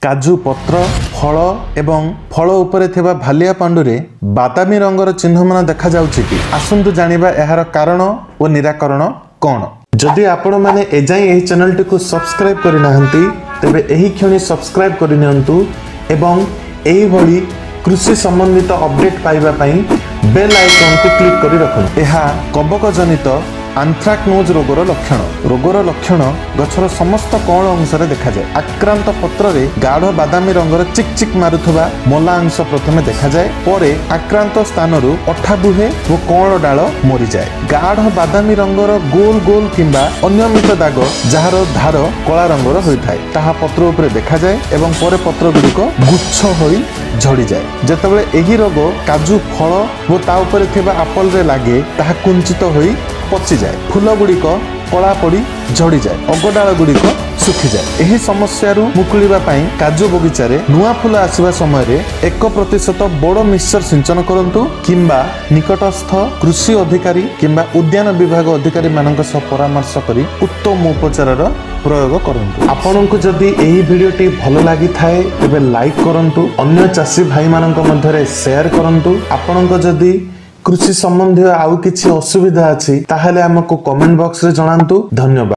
କାଜୁ ପତ୍ର, ଫଳ ଏବଂ ଫଳ ଉପରେ ଥିବା ଭାଲିଆ ପାଣ୍ଡୁରେ ବାଦାମୀ ରଙ୍ଗର ଚିହ୍ନମାନ ଦେଖାଯାଉଛି କି? ଆସନ୍ତୁ ଜାଣିବା ଏହାର କାରଣ ଓ ନିରାକରଣ କ'ଣ। ଯଦି ଆପଣମାନେ ଏଯାଏଁ ଏହି ଚ୍ୟାନେଲଟିକୁ ସବସ୍କ୍ରାଇବ୍ କରିନାହାନ୍ତି, ତେବେ ଏହି କ୍ଷଣି ସବସ୍କ୍ରାଇବ୍ କରିନିଅନ୍ତୁ ଏବଂ ଏହିଭଳି କୃଷି ସମ୍ବନ୍ଧିତ ଅପଡେଟ୍ ପାଇବା ପାଇଁ ବେଲ୍ ଆଇକନ୍କୁ କ୍ଲିକ୍ କରି ରଖନ୍ତୁ। ଏହା କବକ ଜନିତ ଆନ୍ଥ୍ରାକ୍ନୋଜ୍ ରୋଗର ଲକ୍ଷଣ। ରୋଗର ଲକ୍ଷଣ ଗଛର ସମସ୍ତ କଅଁଳ ଅଂଶରେ ଦେଖାଯାଏ। ଆକ୍ରାନ୍ତ ପତ୍ରରେ ଗାଢ଼ ବାଦାମୀ ରଙ୍ଗର ଚିକ୍ ଚିକ୍ ମାରୁଥିବା ମଲା ଅଂଶ ପ୍ରଥମେ ଦେଖାଯାଏ। ପରେ ଆକ୍ରାନ୍ତ ସ୍ଥାନରୁ ଅଠା ବୁହେ ଓ କଅଁଳ ଡାଳ ମରିଯାଏ। ଗାଢ଼ ବାଦାମୀ ରଙ୍ଗର ଗୋଲ ଗୋଲ କିମ୍ବା ଅନିୟମିତ ଦାଗ, ଯାହାର ଧାର କଳା ରଙ୍ଗର ହୋଇଥାଏ, ତାହା ପତ୍ର ଉପରେ ଦେଖାଯାଏ ଏବଂ ପରେ ପତ୍ର ଗୁଡ଼ିକ ଗୁଚ୍ଛ ହୋଇ ଝଡ଼ିଯାଏ। ଯେତେବେଳେ ଏହି ରୋଗ କାଜୁ ଫଳ ଓ ତା ଉପରେ ଥିବା ଆପଲରେ ଲାଗେ, ତାହା କୁଞ୍ଚିତ ହୋଇ ପଚିଯାଏ। ଫୁଲ ଗୁଡ଼ିକ କଳା ପଡ଼ି ଝଡ଼ିଯାଏ, ଅଗଡାଳ ଗୁଡ଼ିକ ଶୁଖିଯାଏ। ଏହି ସମସ୍ୟାରୁ ମୁକୁଳିବା ପାଇଁ କାଜୁ ବଗିଚାରେ ନୂଆ ଫୁଲ ଆସିବା ସମୟରେ 1% ବଡ଼ ମିକ୍ସଚର ସିଞ୍ଚନ କରନ୍ତୁ କିମ୍ବା ନିକଟସ୍ଥ କୃଷି ଅଧିକାରୀ କିମ୍ବା ଉଦ୍ୟାନ ବିଭାଗ ଅଧିକାରୀମାନଙ୍କ ସହ ପରାମର୍ଶ କରି ଉତ୍ତମ ଉପଚାରର ପ୍ରୟୋଗ କରନ୍ତୁ। ଆପଣଙ୍କୁ ଯଦି ଏହି ଭିଡ଼ିଓଟି ଭଲ ଲାଗିଥାଏ, ତେବେ ଲାଇକ୍ କରନ୍ତୁ, ଅନ୍ୟ ଚାଷୀ ଭାଇମାନଙ୍କ ମଧ୍ୟରେ ସେୟାର କରନ୍ତୁ। ଆପଣଙ୍କ ଯଦି କୃଷି ସମ୍ବନ୍ଧୀୟ ଆଉ କିଛି ଅସୁବିଧା ଅଛି, ତାହେଲେ ଆମକୁ କମେଣ୍ଟ ବକ୍ସରେ ଜଣାନ୍ତୁ। ଧନ୍ୟବାଦ।